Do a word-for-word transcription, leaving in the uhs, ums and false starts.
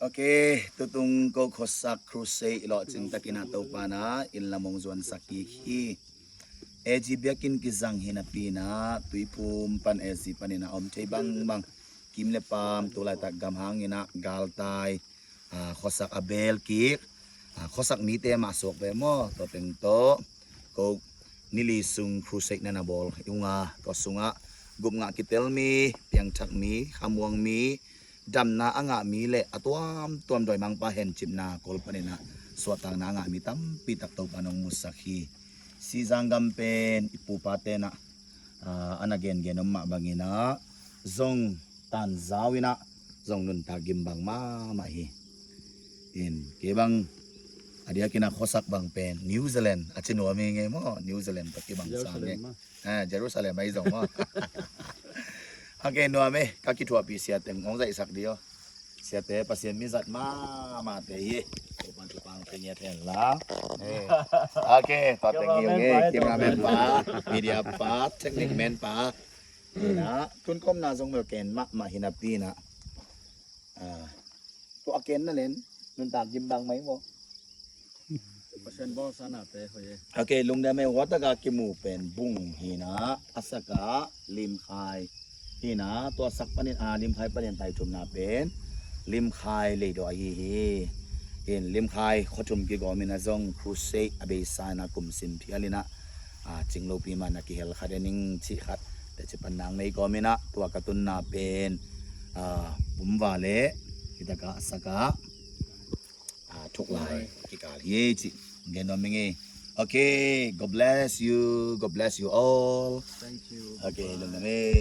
Ok, tutung ko khuasak crusade i lawhcing takin ah Topa in ah inn lam hong zuansak kik hi. A G biakinn kizang hi napi in ah Tuiphum pan A G panin ah om thei bangbang, kim le paam, tu laitak gam hangin ah galtai, ah, khuasak a beel kik, ah, khuasak mite mah suak ve maw, tua teng tawh ko ni li sung crusade na na bawl i ung a, tua sungah gupngah kitel mi, piangthak mi, khamuang mi, damna a ngah mi le a tuamtuam dawimangpa hencipna kol panin ah suahtakna a ngah mi tampi tak Topa in hong musak hi. Sizang gam pen i pupate in ah, ah, a na gengen om mah bangin ah zong tanzau in ah zong nuntak gimbang mahmah hi. In kei bang a diakin ah khuasak bang pen New Zealand a ci nuam hi ngei maw, New Zealand tawh kibang sa ngei. Jerusalem ah. Ah, Jerusalem ahi zong maw. Ok, nuam e, ka kithuahpih siate hong zaihsak dih aw. Siate, Pasian mizat mahmahte hi. Topan thupha hong pia ngiat hen la. Eh. Ok, tua teng hi ung e, cameraman pa, media pa, technic man pa. Hi na, tun ka omna zong bel ken mahmah hi napi in ah. Ah, tua a ken na len, nuntak gimbang mai maw. Pasian bawlsa nate hoih e. Ok, lungdam e, hua tak a kimu pen Bung hi na, a sak ah Limkhai hi na, tua sak panin, ah, Limkhai panin taithumna pen Limkhai Leidaw ahi hi. In Limkhai khua thum kigawm in ah zong crusade a beisa in ah kum sim phial in ah, ah, cing lopi mah na kihel kha den ing cih khat teci pan nang nei kawm in ah, tua ka tunna pen, ah, Pumva le hi tak ah a sak ah, ah, Thuklai kikal hi ei cih gen nuam ing ei. Ok, God bless you, God bless you all. Thank you. Ok, lungdam ei.